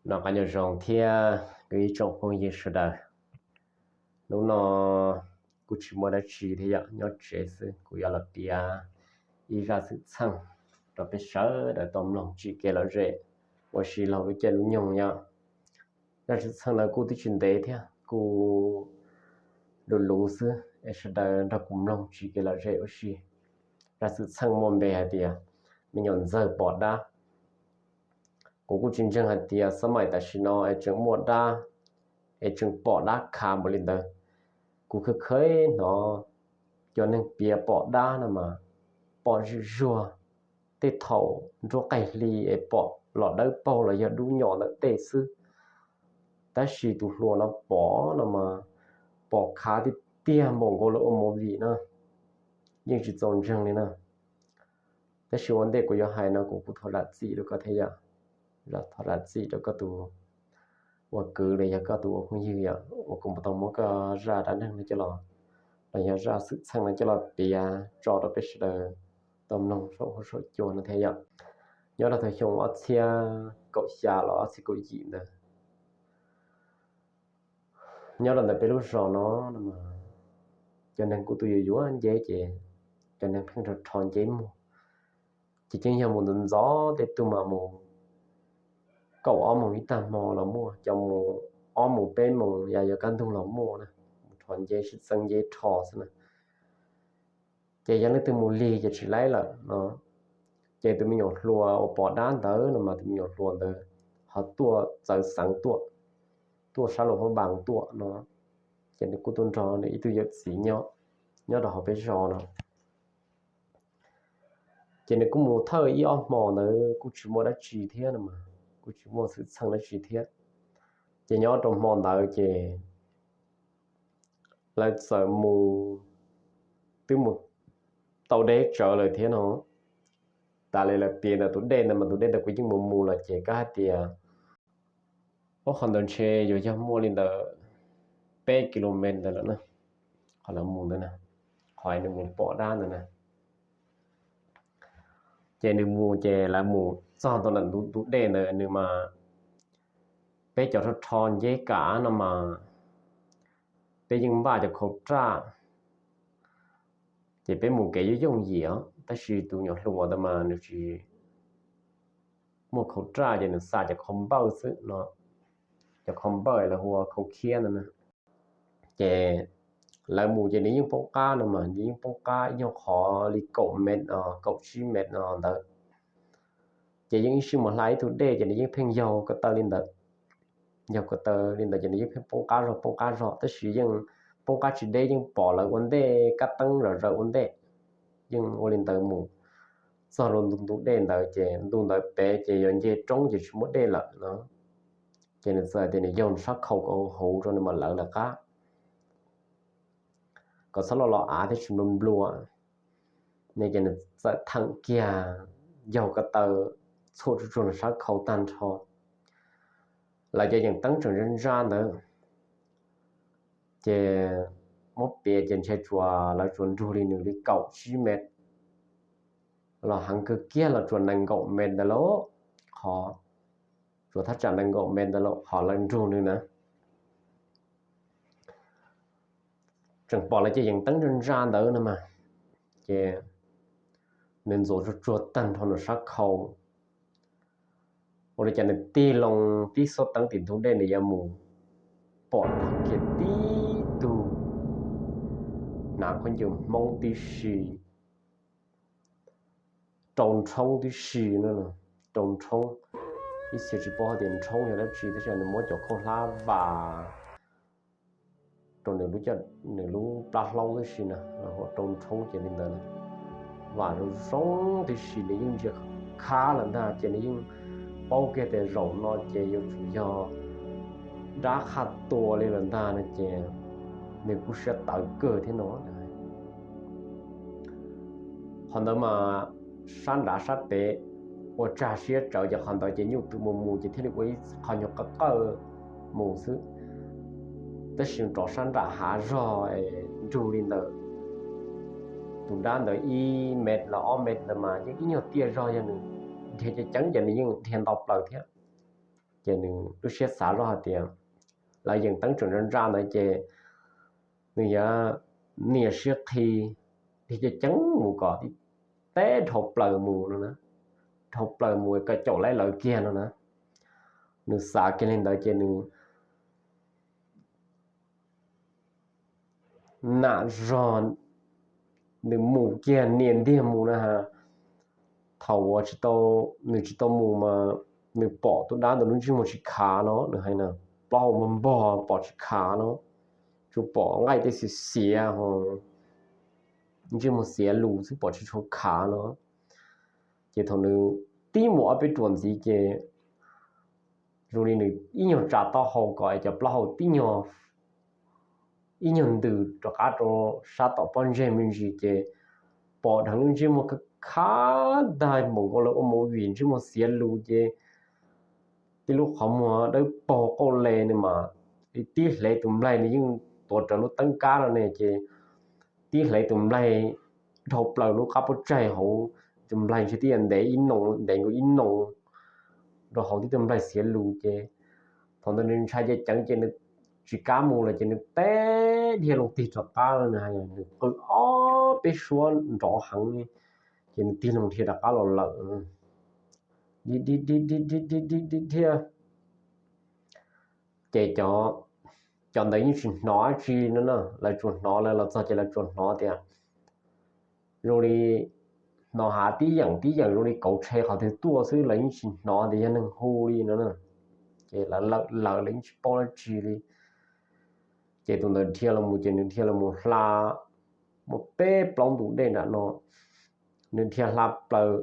Noj qab nyob zoo thiab kuv ib tsoom phooj ywg sawv daws. Hnub no kuv tsis muaj dab tsi thiab yom, nyob tsev xwb, kuv yuav los piav ib zaj xwm txheej rau peb sawv daws tau mloog tsim kev lom zem ua si laug lub caij lub nyoog yom. Zaj xwm txheej no kuj twb tsis ntev thiab, kuj luv luv xwb es sawv daws nrog kuv mloog tsim kev lom zem ua si. Zaj xwm txheej muaj npe hais tias me nyuam ntxawg pom dab. Kuv kuj tsis ntseeg hais tias xab maim tam sim no es tseem muaj dab, es tseem pom dab khav npaum li ntawd. Kuv khawv kheev hnov cov neeg piav pom dab no mas pom zuj zuag, tej thaum nruab qaij hli es pom los dawb paug los yog dub nyos ntawm tej xwb. Tab sis tus hluas no pom no mas pom khav tiag tiag npaum nkaus li ua movie na, yeej tsis txaus ntseeg li na. Tab sis ua ntej kuv yuav hais no kuv kuj thov zam txim rau koj thiab yom, thov zam txim rau koj tus ua kwv los yog koj tus ua phooj ywg yom, uas kuv tau muab koj zaj dab neeg no coj los, los yog zaj xwm txheej no coj los piav tso rau peb sawv daws tau mloog saum huab saum cua no thiab yom. Nyob rau thaum xyoo ob txhiab kaum xya los ob txhiab kaum yim ntawd, nyob rau ntawm peb lub zos no, cov neeg kuj tuaj yuav yuav nceb ces cov neeg pheej rho rho nceb muag. Ces yeej yog mus ntxov ntxov tej tug mas mus kaum ob moos ib tag hmo los muaj, cov mus ob moos peb moos yog yuav kaj ntug los muaj na, mus rho nceb sib txeeb nceb rho xwb na. Ces yog leej twg mus lig ces tsis laib lawm no. Ces tus me nyuam hluas uas pom dab ntawd no mas tus me nyuam hluas ntawd ho tuaj txawv xeev tuaj, tuaj sab Luas Phab Npas tuaj no. Ces nws kuj tuaj nrog nws ib tug yawm txiv nyob, nyob rau hauv peb zos no. Ces nws kuj mus thawj ib ob hmo ntawd kuj tsis muaj dab tsi thiab no mas, kuj tsis muaj xwm txheej dab tsi thiab. Ces nyob rau hmo ntawd ces lawv txawm mus, twb mus tau deb tsawv lawm thiab no. Tas li lawv piav ntawm tus dej ntawd mas tus dej ntawd kuv yeej mus mus lawm ces kab hais tias, ob, qhov ntawd ntshe yuav yog muaj li ntawd peb kilomev ntawd lawm na, qhov lawv mus ntawd na, qhov nws mus pom dab ntawd na. Ces nws mus ces lawv mus txog ntawm ntug dej ntawd nws mas, peb cov rho rho nceb kam no mas peb yeej npaj cov khau raj, ces peb mus kev yooj yooj yim os, tab sis tus nyuam hluas ntawd mas nws tsis muaj khau raj ces nws xa cov khau npawj xwb no, cov khau npawj lawv hu ua khau khiab ntawd na. Ces lawv mus ces nws yeej poob qab no mas nws yeej poob qab ib nyuag qhov li kaum mev, kaum tsib mev no ntawd. Ces yeej ib sij mus hla ib tug dej ces nws yeej pheej yaug ko taw li ntawd. Yaug ko taw li ntawd ces nws yeej pheej poob qab zog poob qab zog tab sis yeej poob qab tsis deb, yeej pom lawv ua ntej kab teeb zom zaws ua ntej. Yeej ua li ntawd mus txog rau ntu ntu dej ntawd ces ntu ntawd pem ces yuav nce roob ces tsis muaj dej lawm no. Ces nws txawm tias nws yaug nws sab khau kom huv rau nws mam lawv lawv qab, kom txhob los los av thiab tsis nplua nplua ne. Ces nws txawm theem kiag yaug ko taw txhuam tsuag tsuag nws sab khau tag nrho. Lawv cov yeem teeb tseem ntsa ntsa ntawd, ces muab piav ces ntshe tsuas lawv tsuas nrug li nws li kaum tsib mev los heev kawg kiag los tsuas nees nkaum mev ntawd lauj. Qhov, tsuas thaj tsam nees nkaum mev ntawd lauj qhov lawv nrug nws na. Tseem pom lawv cov yeem teeb ntsa ntsa ntawd no mas, ces nws ntxuav tsuag tsuag tag nrho nws sab khau, ua li cas nws tig loo tib xuab teeb tim ntug dej nws yuav mus, pom tag kiag tib tug hnav khaub ncaws Hmoob tib si, rau nrhoob tib si no, rau nrhoob, ib txhia tsis paub hais tias nrhoob yog dab tsi tab sis nws muab cov khaub hlab vam rau nws lub, nws lub plab hlaub tib si na, los hu ua rau nrhoob ces li ntawd na. Vam zoo zoo tib si nws yeej ntsia khab lawm ntag ces nws yeej paub kiag tias zaum no ces yuav tsum yog dab qhaj tua li lawm ntag no ces nws kuj siab tawv kawg thiab no. Qhov ntawd mas sab nrad sab pem ua tsag siab tsawv ces qhov ntawd ces nyuj twm mus mus ces thiaj li ua ib qho nyuag qawj qawj mus xwb. Tab sis rov sab nram hav zog es nrug li ntawd tus dab ntawd ib mev los ob mev ntawd mas yeej ib nyuag tiaj zog, yog nws dhia ceev ceev ces nws yeej dhia nto plaws thiab. Ces nws lub siab xav zoj hais tias lawv yees teeb tseem nra nra ntawd ces nws yuav nias siab qhi, dhia ceev ceev mus kom teb dhau plaws mus no na, dhau plaws mus kom caum laib lawv kiag no na. Nws xav kiag li ntawd ces nws nam zog, nws mus kiag nias ntiag mus na ha. Thaum uas tsis tau, nws tsis tau mus mas nws pom tus dab ntawd lub ntsej muag tsis khav no, nws hais na, plaub hau npog npog pom tsis khav no, tsuas pom nqaij tej xiav xiav ho ntsej muag xiav lus xwb pom tsis tshua khav no. Ces thaum nws tib mus ob peb ruam ntxiv ces zoo li nws ib nyuag tsa taub hau kom es cov plaub hau tib nyuag, ib nyuag ntws rov qab rau sab tom pob ntseg me ntsis ces pom dheev lub ntsej muag khav khav ntag, npaum nkaus lawv ua movie ntsej muag xiav lus ces tib lub qhov muag dawb paug qauj le ne mas tib hle tus nplaig, nws yeej tuav rawv lub teeb kab no ne ces tib hle tus nplaig dhau plaws lub qab pob tsaig hauv, tus nplaig ntshe twb yog ntev ib noo, ntev nkaus ib noo rau hauv tib tug nplaig xiav lus ces thaum ntawd nws ntshai ceev ceev ces nws tsis kam mus lawm ces nws teb dhia loo tig rov qab, nws qw ob peb suab nrov heev ces nws tig loo dhia rov qab los lawm. Dhia ces cov ntawd yeej tsis hnov dab tsi no na, lawv tsuas hnov, lawv los txog ces lawv tsuas hnov tias zoo li hnov hav tib yeem tib yeem zoo li kauv tshe qhov twg tuaj xwb, lawv yeej tsis hnov tias yog neeg hu li no na. Ces lawv lawm lawv yeej tsis paub dab tsi li. Ces tus ntawd dhia los mus ces nws dhia los mus hla muaj peb plaub ntug dej nram no, nws dhia hla plaws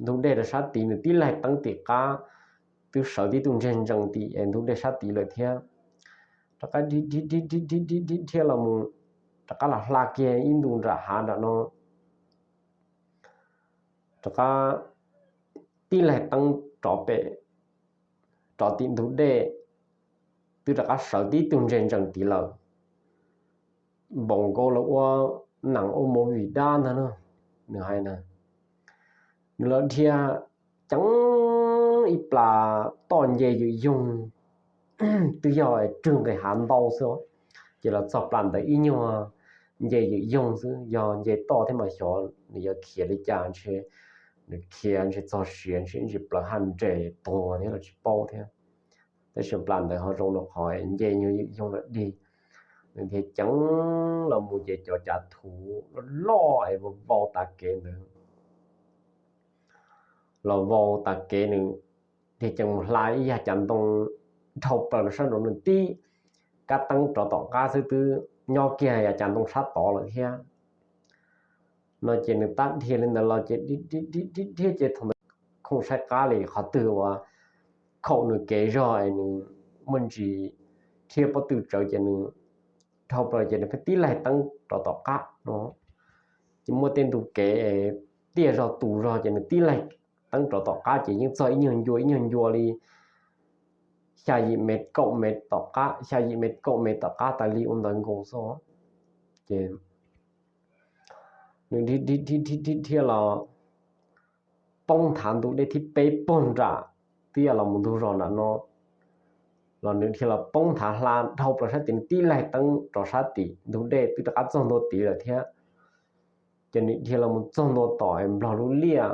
ntug dej rau sab tid, nws tib laig teeb tim qab, twb sawv tib tug ntseg ntsees tim ntug dej sab tid lawm thiab. Rov qab dhia los mus, rov qab los hla kiag ib ntu nram hav nram no, rov qab tib laig teeb rov pem, rov tim ntug dej, twb rov qab sawv tib tug ntseg ntsees tid lawm, npaum nkaus lawv ua nees ua movie dab ntag na. Nws hais na, nws los dhia ceev ib plas toj nce ywm yoog, twb yog rwg nqis hav ntau xwb, ces los txog plas ntawd ib nyuag nce ywm yoog xwb, yog nce toj thiab mas xyov nws yuav khiav li cas, ntshe nws khiav ntshe txog siav ntshe ib ntsis plaws haj nres tuag thiab los tsis paub thiab. Tab sis plas ntawd ho zoo rau qhov nce nyuag ywm yoog lawm dig. Nws dhia ceev los mus ces cov cav thuv loj loj es vau vau tas kev ntawd los vau tas kev, nws dhia ceev mus hla ib yav cav ntoo dhau plaws rau sab nraud, nws tib kab teeb rov tom qab xwb twb nyob kiag yav cav ntoo sab tod lawm thiab. No ces nws tab dhia li ntawd los ces dhia dhia ces thaum ntawd khooj saib qab li qhov twg uas khaum nws kev zog es nws muaj ntsis thiab pob tw tsawv ces nws dhau plaws ces nws pheej tib laig teeb rov tom qab no. Ces muaj tej ntu kev tiaj zog tus zog ces nws tib laig teeb rov tom qab ces yeej txog ib nyuag ncua ib nyuag ncua li xya yim mev kaum mev tom qab, xya yim mev kaum mev tom qab tas li ua ntawd nkaus xwb. Ces nws dhia dhia dhia dhia los poob nthav ntug dej thib peb puag nram, twb yog los mus ntug zos nram no los nws dhia los poob nthav hla dhau plaws sab tim, nws tib laig teeb rov sab tim ntug dej twb rov qab txog ntua tid lawm thiab. Ces nws dhia los mus txog ntua tom nplog lub liaj,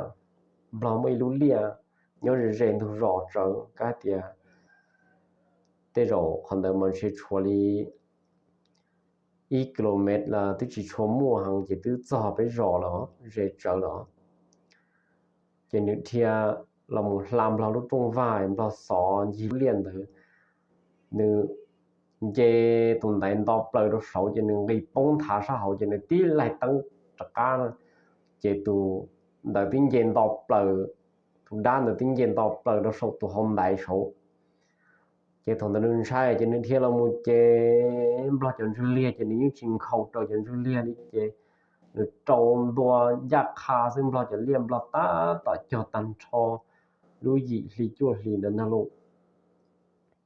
nplog muaj ib lub liaj nyob ze ze ntug zos tsawv, kab tias tej zaum qhov ntawd mas ntshe tshuav li ib kilomev los twb tsis tshua muaj heev ces twb txog peb zos lawm, ze tsawv lawm. Ces nws dhia los mus hla nplog lub rooj vag, nplog xov ncig lub liaj ntawd, nws nce tus ntaiv nto plaws rau saud ces nws nqis poob nthav sab hauv ces nws tib laig teeb rov qab, ces tus ntawd twb nce nto plaws, tus dab ntawd twb nce nto plaws rau saum tus hauv ntaiv saud. Ces thaum ntawd nws ntshai ces nws dhia los mus ces nplog cov ntswg liag ces nws yeej tsis nkhaus raws cov ntswg liag li ces nws rau ntua ncaj qha xwb, nplog cov liaj nplog tab tom cog tag nrho lub yim hli cuaj hli ntawd ntag lauj.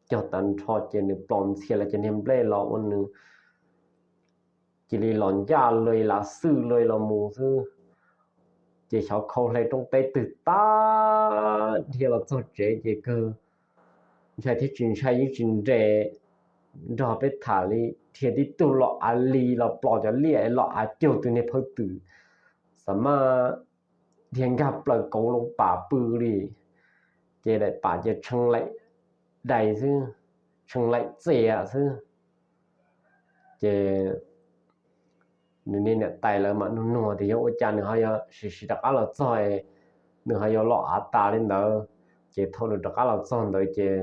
Cog tag nrho ces nws plos ntxhias lawv cov niag nplej los ua nws cia li los ncaj li lam xwj li los mus xwb. Ces xyov khau hle rooj teb twg tag dhia los txog tsev ces kawg ntshai thiab tsis ntshai yeej tsis nres nrog peb tham li, dhia tib tug los av li los plos cov liaj los av cuag tus niag phawj twm, xam maj dhia nkag plaws kauv loo pam pw li. Ces daim pam ces tshee laim dais xwb, tshee laim txias xwb. Ces nws niam tais lawv mam nug nug tias yog ua cas nws ho yog sim sim rov qab los txog, nws ho yuav los av tas li ntawd. Ces thaum nws rov qab los txog ntawd ces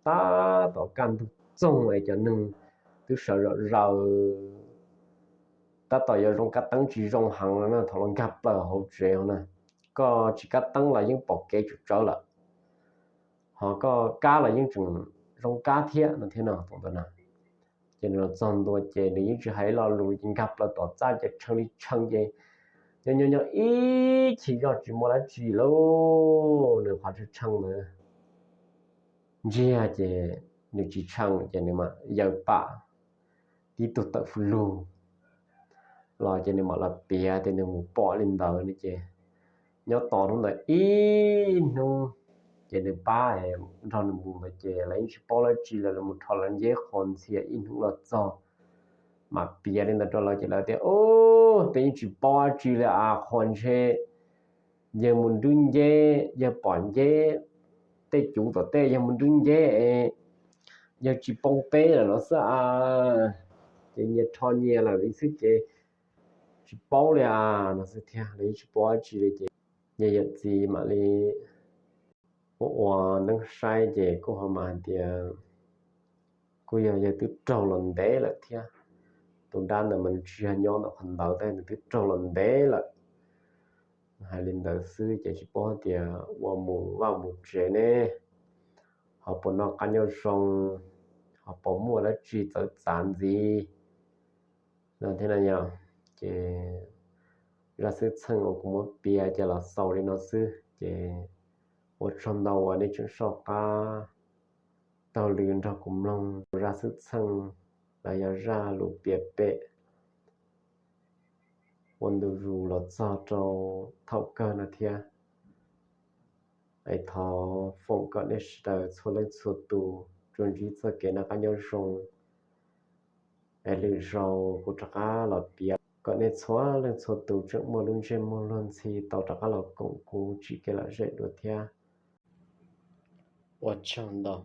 tab tom kaj ntug txoog es cov neeg twb sawv zom zaws, tab tom yuav zoo kab teeb tsis zoo heev no na, thaum los nkag plaws hauv tsev no na. Koj tsis kab teeb los yeej pom kev tsum tsawv lawm, ho koj kab los yeej tseem zoo kab thiab no thiab no. Ces nws los txog ntua ces nws yeej tsis hais lo lus ces nkag plaws tom txaj ces tshee li tshee ces nyob nyob nyob ib chim zoj tsis muaj dab tsi lauj, nws qhov tshee tshee ntawd ntsiag ces nws tsis tshee ces nws mam yaws pam tib tug tawm fwj lug los ces nws mam los piav tias nws mus pom li ntawd no ces nyob tos hnub ntawd ib hnub ces nws pab nrog nws mus ntawd ces lawv yeej tsis paub dab tsi li, lawv mus rho lawv nceb qhuas ntxhias ib hnub los txog mam piav li ntawd rau lawv ces lawv tias, Ub, peb yeej tsis paub dab tsi li as, qhuas ntshe yawg mus nrub nceb, yawg pom nceb tej cuv tom tej yawg mus nrub nceb es yawg tsis poob peb lawm no xwb as. Ces nyias rho nyias lawm li xwb ces tsis paub li as no xwb thiab, lawv yeej tsis paub dab tsi li ces yawg yawm txiv mam li ua ua neeb saib ces kuj ho mas hais tias kuj yog yawg twb raug los ntev lawm thiab. Tus dab ntawd mas nws tsis yog nyob ntawm qhov ntawd tab sis nws twb raug los ntev lawm. Hais li ntawd xwb ces tsis paub hais tias ua mus vaj mus tsev ne, ho puas noj qab nyob zoo, ho puas muaj dab tsi txawv txav ntxiv no thiab na yom. Ces zaj xwm txheej uas kuv muab piav ces los xaus li no xwb ces ua tsaug ntau uas nej tseem soj qab taug lw nrog kuv mloog zaj xwm txheej los yog zaj lus piav pem ua ntu zus los txog rau thaum kawg no thiab. Es thov foom kom nej sawv daws txhua leej txhua tus tsuas ntsib txoj kev noj qab nyob zoo. Es lwm zaus kuv rov qab los piav kom nej txhua leej txhua tus tseem muaj lub ntsej muag luag ntxhi tau rov qab los koom kuv tsim kev lom zem dua thiab. Ua tsaug ntau.